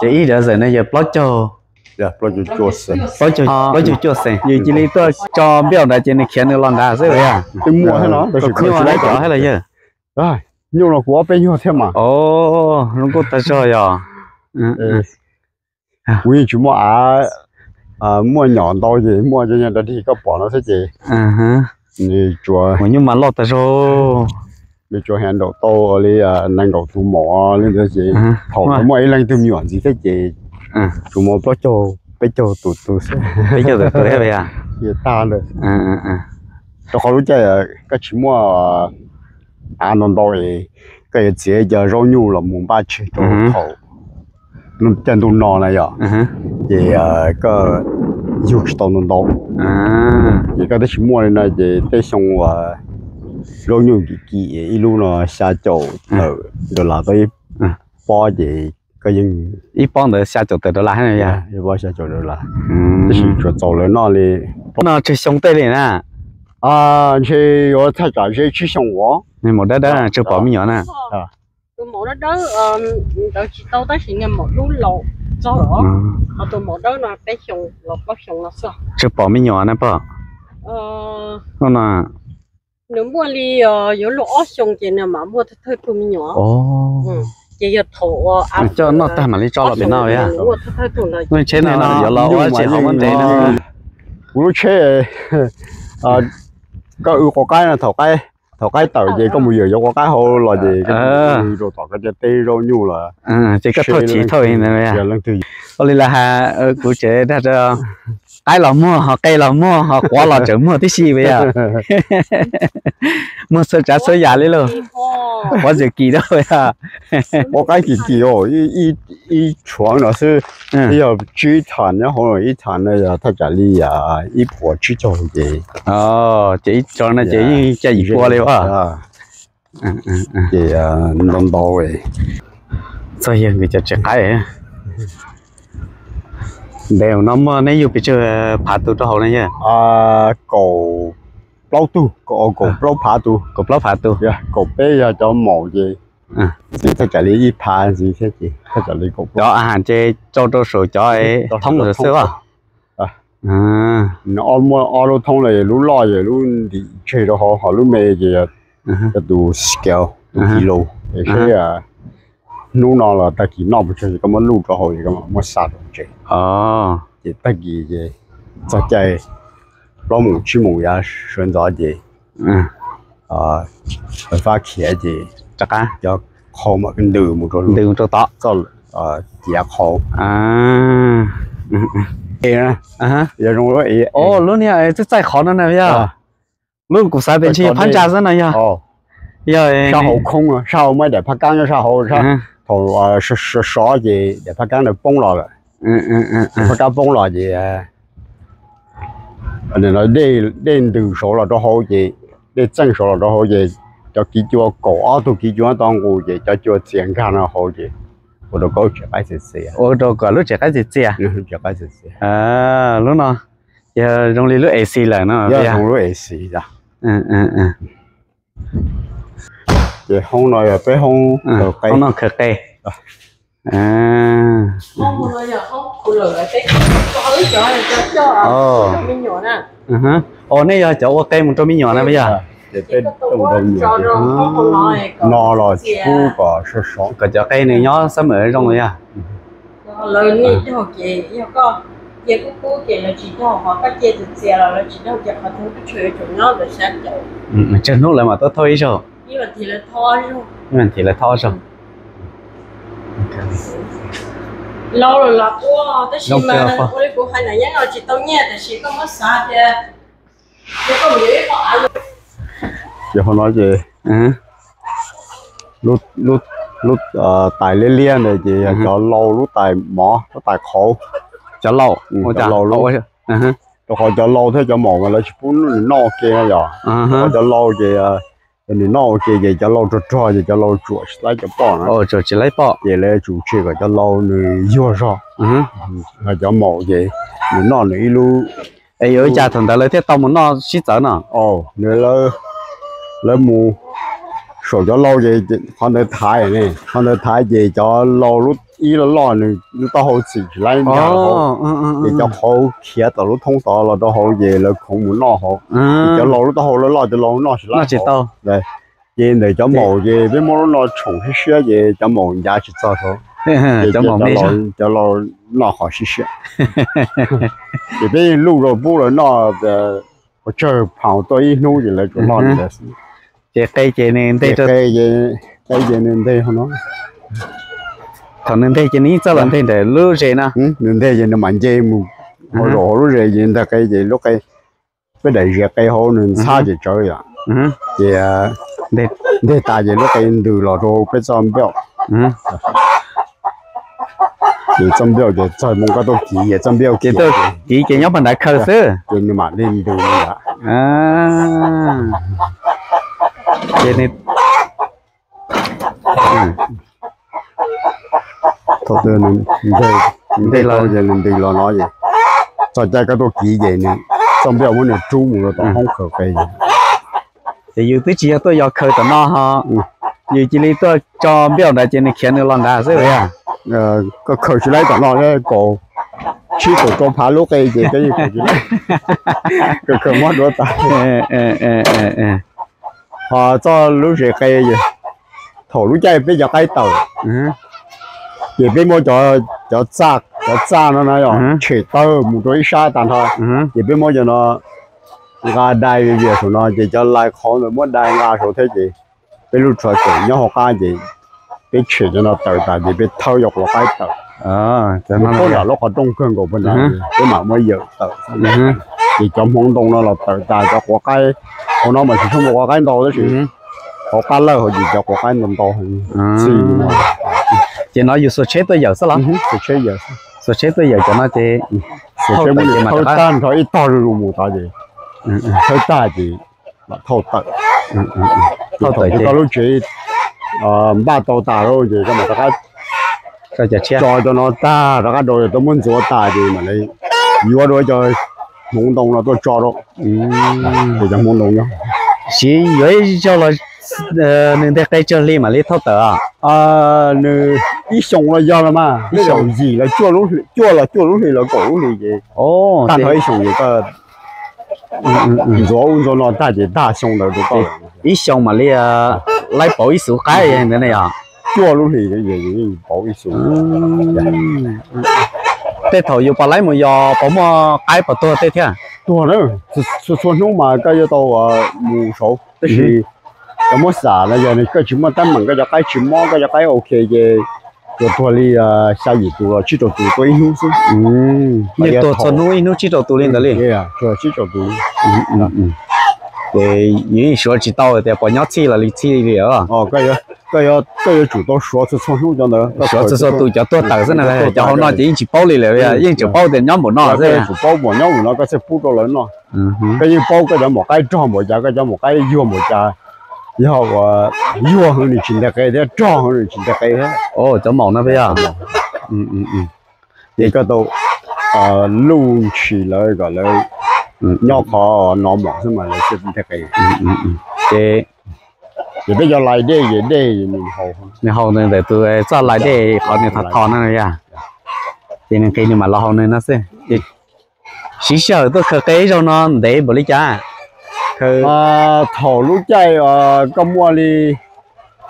Ces ib dozen no yog plaub caug, plaub caug cuaj xees. Yog cia li tuaj tso npiaj nrad ces nws khiav nws los nrad xwb. Twb muaj thiab no, tab sis kuv tsis muaj cov thiab los yog. Nyuj no kuv ob peb nyuag thiab mas. Zoo nkauj tag zog yog. Kuv yeej tsis muaj av, muaj nyom ntau ces muaj cov nyuj rau dig koj pom no xwb ces nws tsuas, nyuj mas loj tag zog. Nws tsuas hais nraum tau li nees nkaum tus maum li ntawd ces thaum muaj ib leeg twg me nyuam ntxiv thiab ces tsuas muaj plaub caug peb caug tus tus xwb. Peb caug tus tus thiab. Tag ntawd. Rau qhov lub caij koj tsis muaj av ntau ntau es koj yuav txiav cov zaub nyuj los mus npaj tseg rau thaum lub caij ntuj no na yom, ces koj yug tsis tau ntau ntau. Ces koj twb tsis muaj li no ces tej xyoo uas zaub nyuj kim kim ib lub no xya caum tawm dollar tau ib pob ces koj yeej, ib pob ntawd xya caum tawm dollar, ib pob xya caum dollar. Tab sis tsuas txaus lawv noj li. No tsawg xyoo tej li na? Ntshe yuav thaj tsam ze tsib xyoo os. Maum dawb dawb tsawg pom me nyuam na? Tus maum dawb dawb ntawd tsis tau tab sis niag maum dub laus txog os. Ho tus maum dawb no peb xyoo los plaub xyoo no xwb. Tsawg pom me nyuam na pog? Nws muaj li yuav luag ob xyoo ces nws mam muaj thawj thawj tug me nyuam. Ces yog thaum coj noj tag mam li tso los pem no. Tsheb no yuav los ua tsis hauv muab ntev no. Kuv lub tsheb, koj wb quav qaib no, thaum qaib tawm ces koj mus yawm cov quav qaib hauv los ces koj rau tom koj cov teb zaub nyuj los. Ces koj thauj chiv thauj li ntawd. Ua li los has, kuv tseem dag rau, qaib los muag ho qe los muag ho quav los tseem muag tib si puas yog? Muag txhua tsav txhua yam li lauj. Quav tseem kim rau yog. Quav qaib kim kim os, ib tshuav no xwb. Yog tsib tham nyob hauv, ib tham no yog thaj tsam li ib puas tsib caug ces. Ces ib tshuav no ces yeej caj yim pua li as. Ces ntau ntau. Txog yawg nkawd cov tsev qaib. Ntev no muaj neb yug pes tsawg phav tus rau hauv na yawg? Kaum plaub tug, kaum plaub phav tus. Kaum plaub phav tus. Kaum peb yog cov maum ces ntxiv thaj tsam li ib phav ntxiv thiab ces thaj tsam li kaum plaub. Cov a has ces tsau rau saum cov thoob lawm xwb as. Muaj ob lub thoob no, lub loj yog lub ntim tseg rau hauv, ho lub me ces yog tus scale, tus kis lus es seb hnub no los tag kis noj puas tsawg ces koj muab luj rau hauv es koj muab xa rau tsev. Ces tag kis ces txog caij plaub moos tsib moos yav sawv ntxov ces fab khiav ces rov qab cov qhau mam ntws mus rau, ntws mus rau tod, txoj ciav qhau. Yog zoo lub, lub niag txaij txaij qhov no na yog? Lub kuv xav tias ntshe yog phab ntsa xwb no yog? Yog sab hauv khoob, sab hauv muaj ib daim phab kab nyob sab hauv, thaum sov sov ces daim phab kab ntawd poob los lawm. Phab kab poob los ces dej ntws saud los rau hauv ces, dej txeej saud los rau hauv ces cov kiv cua, kaum ob tug kiv cua tau nqus ces cov cua txias nkag no hauv ces ua rau koj tsev qaib txias txias. Ua rau kom lub tsev qaib txias txias. Lub no yog zoo li lub A C lawm no. Yog zoo lub A C. Ces hoob no yog peb hoob, hoob no khaws qe. Os, nej yog cov ua qe mus rau me nyuam na puas yog? No los tsis pub kom sov sov, kom cov qe nws nyob xab mem zoo yog. Tsawg hnub lawv mam tuaj thauj ib zaug? Ib vas thiv lawv thauj ob zaug. Ces hauv no ces lub tais liab liab ntawd ces yog cov lau lub tais mov, lub tais qhauv. Cov lau, cov lau lub, rau qhov cov lau thiab cov maum mas lawv tsis pub nws noj ua ke no yog. Rau qhov cov lau ces nws noj ua ke ces cov lau rog rog ces cov lau tsuam tsis laib cov poj na. Tsuam tsis laib poj ces lawv tsum tseg kom cov lau nws yuag zog. Ho cov maum ces nws noj nws ib lub. Es yuav ua cas thaum ntawd lawv thiaj tau mus noj sib txawv no? Nws, lawv mus saum cov lau ces qhov ntawd thaiv, qhov ntawd thaiv ces cov lau lub ib loj loj nws lub taub hau txim tsis laib ncaj hauv, ces cov qhauv khiav tom lub thoob tod los rau hauv ces lawv khoov mus noj hauv. Cov laus lub taub hau loj loj cov laus noj tsis laib hauv. Ces ntawm cov maum ces peb muab lub no tshoom siab siab ces cov maum ncav tsis txog hauv. Ces cov laus noj qhov siab siab. Ces peb luj rau pub lawv noj, pov tsawg phaus tuaj ib hnub ces lawv tsuas noj li ntawd xwb. Ces qe ces nws nteg, qe ces nws nteg hauv no. Thaum nws nteg ces nws yeej txawj los nteg ntawm lub zes na. Nws nteg ces nws mam nce mus hauv zaum hauv lub zes ces nteg qe ces lub qe, peb daim zes qe hauv nws ntxhab ces tsawv yom. Ces nteg tas ces lub qe ntws los rau peb txoj npej. Ces txoj npej ces txog moo koj tuaj kiv ces txoj npej kiv ces nyob pag nrad khaws xwb ces nws mam li ntws li ntawd. Ces thaum twg nws ntws los ces nws ntws los no ces txog caij koj tuaj kiv ces nws txoj npej muab nws rub mus rau tom hoob khaws qe. Ces yus twb tsis yog tuaj yos khaws tom no ho, yus cia li tuaj tso npej nrad ces nws khiav nws los nrad xwb. Koj khaws tsis laib tom no, kaum tsib kaum rau phav lub qe ces koj yeej khaws tsis laib, khaws khaws mob duav tas. Ho txoj lub zes qe, thaum lub caij peb cov qaib tawm ces peb muab cov, cov txaj no na yog tshem tawg mus rau ib sab tag nrho, ces peb muab cov no nqa dai vias saum no ces cov lais qhauv ntawd muab dai nqa saum thiab ces peb lub tsho tawm nyob hauv qab ces peb tshem cov no tawm tas ces peb thawb cov quav qaib tawm, thawb nram lub qhov rooj kawg nkaus pag nrad, peb mam muab yawm tawm. Ces cov hmoov ntoo no los tawm tas, cov quav qaib hauv no mas tsis tshua muaj quav qaib ntau tab sis hauv qab lawj hauv ces cov quav qaib ntau ntau heev. Txij no ces no yus xuas tsheb tuaj yawm xwb los? Xuas tsheb yawm, xuas tsheb tuaj yawm cov no ces thauj tag nrho ib tog zuj zus mus tod ces thawb tag ces mam thauj tawm. Ces thaum koj lub tsev npaj tau tas lawm ces koj mam rov qab tso cov no tag rov qab rau, tau muab ntxuav tas ces mam li yuav dua cov hmoov ntoo no tuaj tso rau. Ces cov hmoov ntoo nyob, siv yuav ib zaug los nws nteg qe tsawg hli mam li thauj tawm? Nws ib xyoos los yog los mas, ib xyoos yim los cuaj los cuaj lub hlis los kaum lub hlis ces tag nrho ib xyoos ces koj ntxuav ub ntxuav no tag ces tag xyoo ntawd rau koj. Ib xyoos mam li laib pauv ib xuv qaib ntawd ne yog? Cuaj lub hlis pauv ib xuv. Tej thaum yus pom laib mus yos puas muaj qaib puas tuag tej thiab? Tuag na, txhua txhua hnub mas koj yuav tau mus saud tab sis koj muab xam los yog koj tsis muaj teeb meem, koj cov qaib tsis mob, koj cov qaib ok ces tsuas tuag li xya yim tus los tsib rau tus tuaj ib hnub xwb. Yeej tuag txhua hnub ib hnub tsib rau tus li ntawd li? Tsib rau tus. Ces yus yeej suav tsis tau tias puas nyob txhij los li txhij li os. Koj yuav tsum tau suav txhua txhua hnub cov ntawd, suav txhua txhua tus cov tuag tawm xwb na, cov hauv no ces yeej tsis paub li lawm, yeej tsis paub tias nyob npaum no xwb. Tsum paub puas nyob npaum no koj thiaj pub rau lawv noj. Koj yeej paub koj cov maum qaib rog npaum cas, koj cov maum qaib yuag npaum cas, yog uas yuag heev nws tsis nteg qe thiab, rog heev nws tsis nteg qe thiab. Cov maum no puas yog? Ces koj tau luj ntshis lawv kom lawv nyob qhov no mom xwb mas lawv thiaj nteg qe. Ces ces peb cov lais dej ces dej nws haus, nws haus ntawm tus txoj lais dej qhov nws thov thov no yog, ces nws nqis nws mam los haus nws no xwb. Ces siv sij hawm tuaj khaws qe ib zaug no ntev npaum li cas? Thaum lub caij koj muaj li,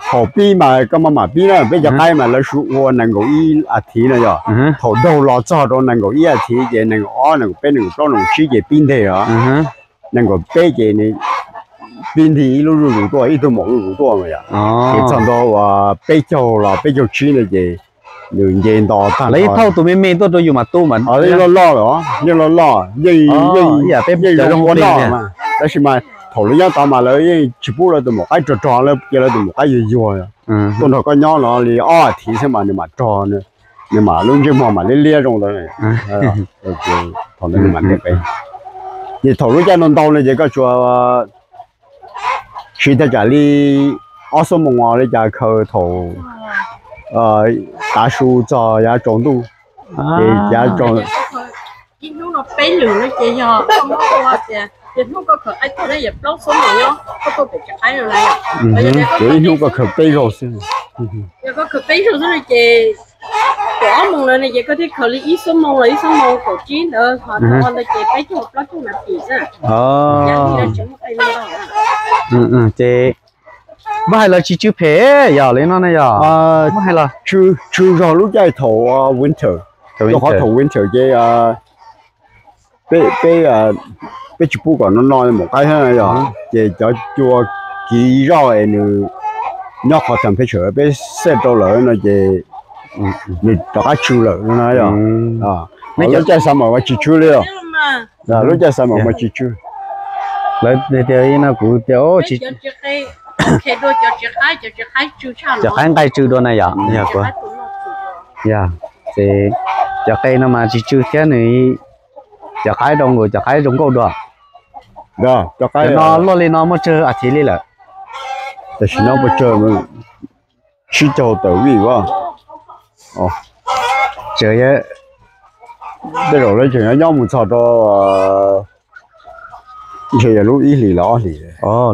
thaum pib mas koj maj mam pib na, peb cov qaib mas lawv suav ua nees nkaum ib as thiv no yog. Thaum daug los txog rau nees nkaum ib as thiv ces nees nkaum ob, nees nkaum peb, nees nkaum plaub, nees nkaum tsib ces pib nteg os. Nees nkaum peb ces pib nteg ib lub zuj zus tuaj, ib tug maum zuj zus tuaj mas yom. Ces txog ntua uas peb caug los peb caug tsib no ces nws nce nto tag. Lawv yeej thauj tus me me tuaj rau yus mas tu mas yeej loj loj lawm, yeej loj loj, yeej zoo ua noj mas. Tab sis mas thaum lawv nyob tod mas lawv yeej tsis pub lawv tus maum qaib rog rog, lawv cia lawv tus maum qaib yuag yuag tuaj nrog koj nyob no li ob as thiv xwb mas nws mam rog, nws mam lub ntsej muag mam liab liab zoo ntawd. Thaum ntawd nws mam nteg qe. Ces thaum lub caij no ntau no ces koj tsuas siv tag tsam li ob xuab moos li cas khaws thaum tav su txog yav tsaus ntuj. Ces yav tsaus ib hnub no peb lwm no ces yog koj muab ua tias yog hnub koj khaws qaib tuag ne yog plaub xuab moos nyob koj tuaj pem tsev qaib no na yom. Ces ib hnub koj khaws peb zaug xwb. Yog koj khaws peb zaug xwb no ces Kaum ob moos lawm ne ces koj thiaj khaws li ib xuab moos los ib xuab moos kaum tsib ntawd ho rau ntawd ces peb caug plaub caug nas this xwb. Ces tsis muaj qe no. Ces muab hais los tsis tsw phem yog li no ne yog? Muab hais los tsw zog lub caij thaum winter, rau qhov thaum winter ces peb, peb tsis pub kom no no mus qaib thiab yog, ces cov cua kiv zoj es nws nyob qhov temperature peb set rau lawm no ces nws rov qab tsw lawm no yog. Lub caij summer mas tsis tsw li os. Lub caij summer mas tsis tsw. Lawv tias no kuv tias cov qaib nqaij tsw dua na yom, yog kuv, yog, ces cov qe no mas tsis tsw thiab nws, cov qaib zoo nkaus, cov qaib zoo nkauj dua. Cov no luaj li no muaj tsawg as thiv li lawm? Tam sim no puas tsawg, tsib caug tawm vij as. Tej zaum lawv tseem nyob nyob mus txog rau ntshe yog lub ib hlis los ob hlis.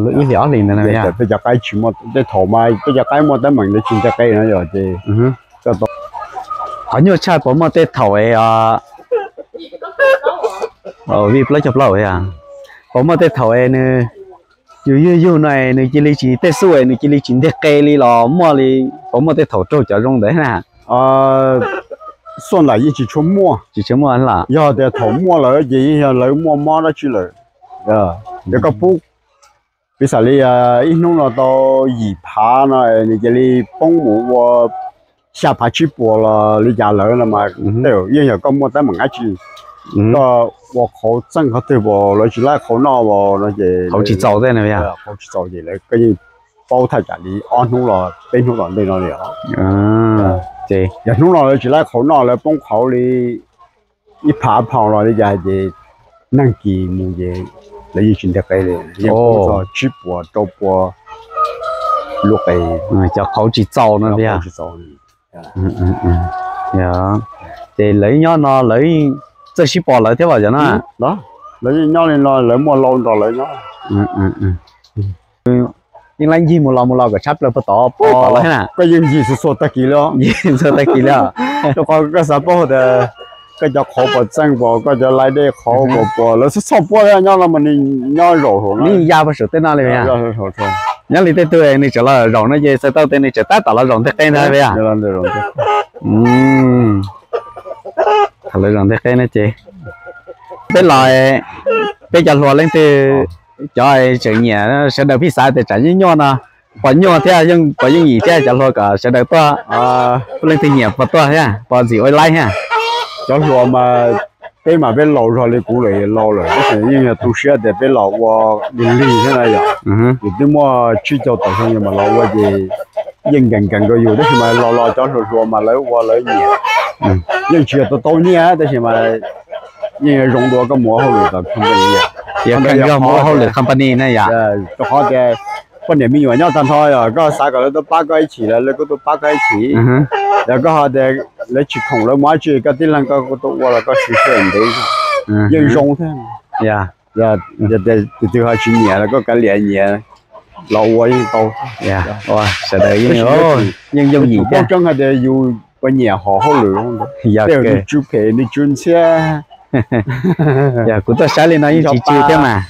Lub ib hlis ob hlis ntawd. Peb cov qaib tsis muaj, tej thaum mas peb cov qaib muaj teeb meem ntawd tsis nte qe no yog ces. Qhov nyuaj tshaj puas muaj tej thaum es, vij plaub caug plaub, puas muaj tej thaum es nws yus yug yug no es nws cia li tsis, tej xuj es nws cia li tsis nte qe li los muaj li, puas muaj tej thaum raug cov zoo ntawd na? Xuaj ntam yeej tsis tshua muaj. Tsis tshua muaj los? Yog tias thaum muaj lawm ces yeej yog lawv muaj mob dab tsi lawm. Yog koj pub, piv xam li ib hnub no tau yim phav no nws cia li poob mus ua xya phav tsib puas los li cas lawm no mas tej zaum yeej yog koj muaj teeb meem dab tsi, koj ua qhauv txeej qhov twg los lawv tsis laib qhauv noj los no ces qhauv tsis txaus, qhauv tsis txaus ces lawv, koj yeej paub thaj tsam li ob hnub los peb hnub tom ntej no li os. Yog hnub no lawv tsis laib qhauv noj lawv poob qhauv li ib phav phau los li cas ces neeg kis mus ces lawv yeej tsis nte qe li, yeej poob txog tsib puas rau puas lub qe. Cov qhauv tsis txaus no tiag. Ces lawv nyob no lawv txawj sib pom lawv thiab os cov no? Lawv yeej nyob li no, lawv muaj lau nrog lawv nyob. Yeej laib ncig mus los mus los kom tshab plaws puag tod, puag tod lawm na. Koj yeej ncig txhua txhua tag kis li, ncig txhua tag kis li. Rau qhov koj xav paub tias koj cov qhauv puas txeej, puas koj cov laib dej qhauv puas, puas lawv txhob txhoj puab thiab, nyob no mas nws nyob zaum hauv no, nws ya puag saum tej no li. Nyob li tej tug nws tseem los zaum no ces txhais tau tias nws tseem tab tom los zaum nteg qe ntag. Thaum lawv zaum nteg qe no ces peb los, peb cov hluas leej twg, cov tseem nyiam sawv daws pheej xav tias tsam nyuaj nyuaj no, puas nyuaj thiab, puas yooj yim thiab cov hluas kom sawv daws tuaj, leej twg nyiam puas tuaj thiab puas ntxim ua laib thiab. Cov hluas mas peb mas peb laus zog li kuv lawm, laus lawm tab sis yeej yog tu siab tias peb los ua lig lig thiab na yom. Yus twb muaj tsib caug tawm xyoo yus mas los ua ces yeej nkees nkees rau yus, tab sis mas los los cov hluas hluas mas lawv ua lawv nyiam. Yeej tsis yog tau tau nyiaj tab sis mas yeej zoo dua koj mus ua hauj lwm tom company. Yog kheev yog mus ua hauj lwm company na yom. Rau qhov tias poj niam me nyuam nyob tag nrho, yog koj xav kom lawv tuaj pab koj ib chim los lawv kuj tuaj pab koj ib chim. Yog koj ho tias lawv tsis khoom lawv mus dab tsi koj tib leeg koj kuj tuaj ua los koj siv sij hawm ntev, yeej zoo thiab. Yog tias tus twg ho tsis nyiam los koj kav liam nyiam los ua yeej tau. Sawv daws yeej yooj yim thiab. Paub tseeb hais tias yus puas nyiam hom hauj lwm, tej nws tsw phem nws tsw ntxhiab. Yog kuv tuaj saib li no yeej tsis tsw thiab mas.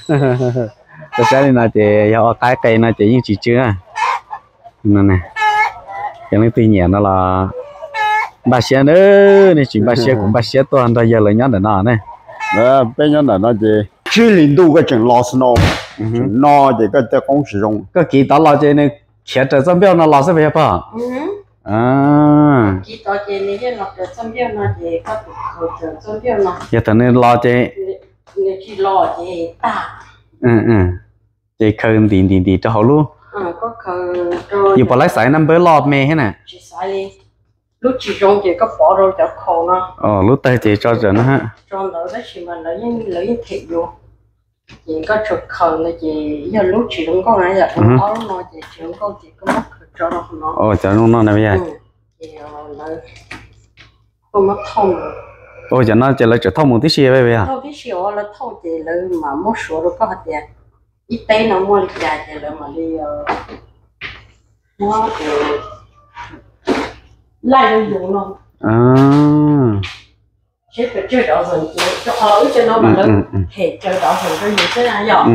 Tuaj saib li no ces yog ua qaib qe no ces yeej tsis tsw. Ces leej twg nyiam no los npaj siab na, nej tsis npaj siab kuv npaj siab tuaj nrog yawg lawv nyob ntawm no ne. Peb nyob ntawm no ces tsib hlis ntuj koj tseem los snow, tseem no ces koj tej qoob tsis zoo. Koj kiv tod los ces nws khiav raws txoj npiaj no los xwb puas yog pog? Yog thaum nws los ces ces khaws ntim ntim ntim rau hauv lub, yus puas laib xaiv nab npawb loj me thiab na? Lub tawg ces tso tam no. Ces koj tsuas khaws no ces yog lub tsis zoo nkauj na, yog ob no ces tsis zoo nkauj ces koj muab khaws tso rau hauv no. Cov zoo no na yog. Ces lawv kuj muab thauj mus. Cov no ces lawv tseem thauj mus tib si yog? Thauj tib si os, lawv thauj ces lawv mam muab suav rau koj hais tias ib teb no muaj li cas ces lawv mam li muab laij rau yus no. Seb pes tsawg dov zoom ces rau qhov wb cov no mas lawv them tsawg dov zoom rau yus xwb na yom.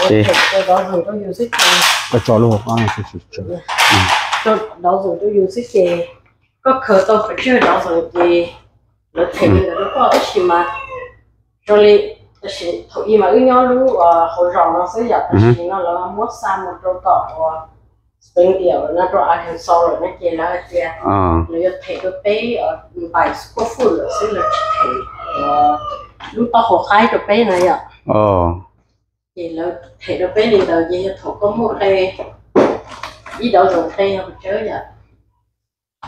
Them tsawg dov zoom rau yus xwb ces, dov zoom rau yus xwb ces koj khaws tau pes tsawg dov zoom ces lawv them li ntawd rau koj tab sis mas zoo li, tab sis thaum ub mas wb nyob lub hauv zos no xwb yom, tab sis no lawv muab xa mus rau tom uas Springdale no rau Arkansas lawm no ces lawv hais tias lawv yuav them rau peb npais kuaj fuj lawm xwb, lawv tsis them lub taub hau qaib rau peb na yom. Ces lawv them rau peb li ntawd ces yog thaum koj muaj qe ib dov zoom qe yog pes tsawg yom?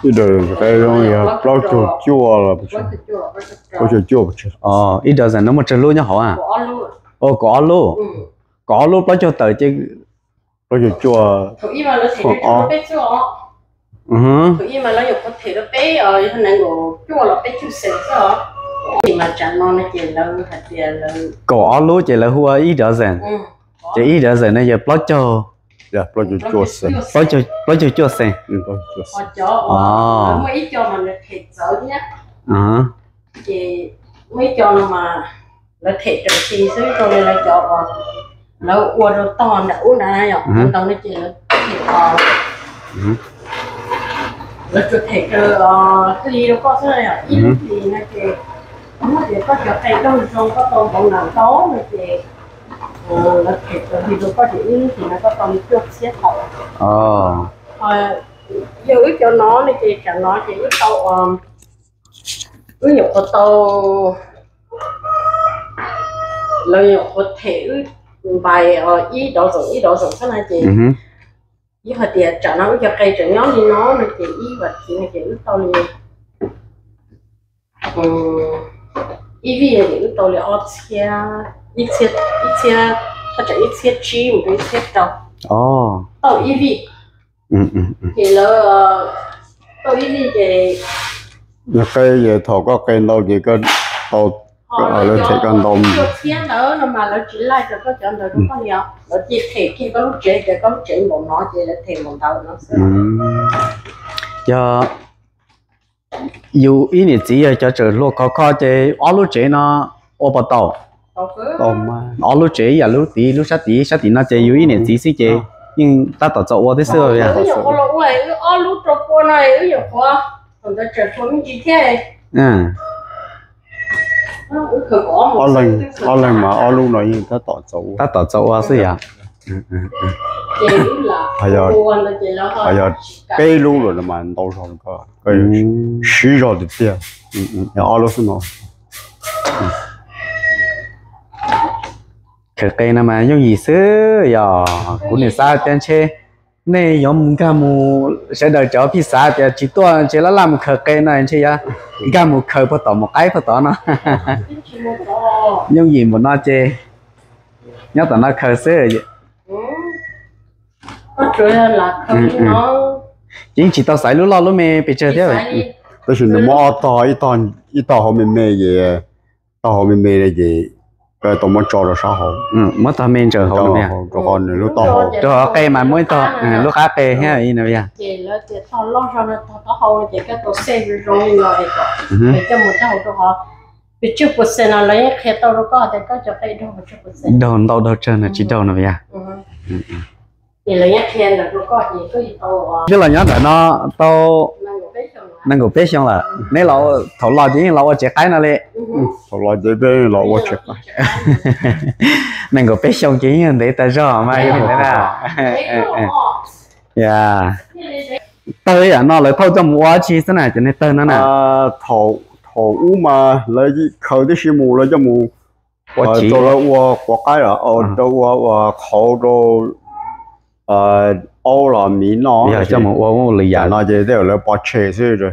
Ib dov zoom qe zoo yog plaub caug cuaj los, plaub caug cuaj pes tsawg? Ib dov zoom no muaj tsawg lub nyob hauv a? Kaum ob lub. Kaum ob lub plaub caug tawm ces plaub caug cuaj. Kaum ob lub ces lawv hu ua ib dov zoom, ces ib dov zoom no yog plaub caug, plaub caug cuaj xees. Ces muaj ib co no mas lawv them raws xis xwb, rau li lawv cov uas lawv ua rau tog nram ub nrad yom, ntawd no ces lawv them, lawv tsuas them raws hli rau koj xwb yom. Ib lub hlis no ces muab tias koj cov qe daug zoo, koj tau npaum nram ntau no ces lawv them raws hli rau koj ces ib lub hlis no koj tau li cuaj txhiab tau. Yog wb cov no no ces tsam no ces wb tau, wb nyuam qhuav tau, lawv nyuam qhuav them wb npais ib dov zoom ib dov zoom xwb na ces yog hais tias tsam no wb cov qe tseem nyob li no no ces ib vas thiv no ces wb tau li, ib vij no ces wb tau li ob txhiab, ib txhiab, ib txhiab, thaj tsam ib txhiab tsib mus rau ib txhiab rau, tau ib vij. Ces lawv tau ib vij ces, qe ces thaum koj qe ntau ces koj tau, lawv them koj ntau. Cuaj txhiab ntawd no mas lawv tsis laij rau koj cov ntawd rau koj li os, lawv cia them kiag koj lub tsev tias koj lub tsev npaum no ces lawv them npaum ntawd no xwb. Yog yus ib niam txiv yog cov tseem hluas khov kho ces ob lub tsev no ua puas tau? Ob lub tsev ib yam, lub tid, lub sab tid, sab tim no ces yus ib niam txiv xwb ces yeej tab tom txaus ua thiab xwb. Wb nyuam qhuav los ua wb ob lub rau pua no, wb nyuam qhuav, thaum ntawd tseem hluas me ntsis thiab. Ob leeg mas ob lub no yeej tab tom txaus ua, tab tom txaus ua xwb yom. Yog peb lub lawm no mas ntau zog, koj siv zog tiag tiag. Ob lub xwb no. Khaws qe no mas yooj yim xwb yog kuv nim xav tias ntshe nej yuav nkag mus, sawv daws cov phij xav tias tsis tuaj ntshe laj laj mus khaws qe no ntshe yuav nkag mus khaws puag tom mus qaib puag tod no. Yooj yim npaum no ces nyob tom no khaws xwb. Ces yeej tsis tau xaiv lub loj lub me pes tsawg thiab. Tab sis nws muab ob tog, ib tog hauv me me ces, tog hauv me me ces koj tau muab tso rau sab hauv, muab tog me ntsaws hauv, rau qhov nws lub taub hau, rau qhov qe mas muab ib tog lub qab qe thiab no yog. Daug ntau daug tsawg no tsis daug no yog. Twb los nyob ntawm no tau nees nkaum peb xyoo lawm. Neb los thaum los ces yeej los ua tsev qaib no li? Thaum los ces peb los ua tsev qaib. Nees nkaum peb xyoo ces yeej ntev tas zog mas yog li ntawd na. Tawg yam no lawv thauj coj mus ua dab tsi xwb na, cov niag tawg no na? Thaum ub mas lawv khaws tib si mus lawv coj mus ua, rau lawv ua quav qaib los rau ua, ua qhauv rau aub los miv noj, coj mus ua lwm yam no ces tej zaum lawv pov tseg xwb.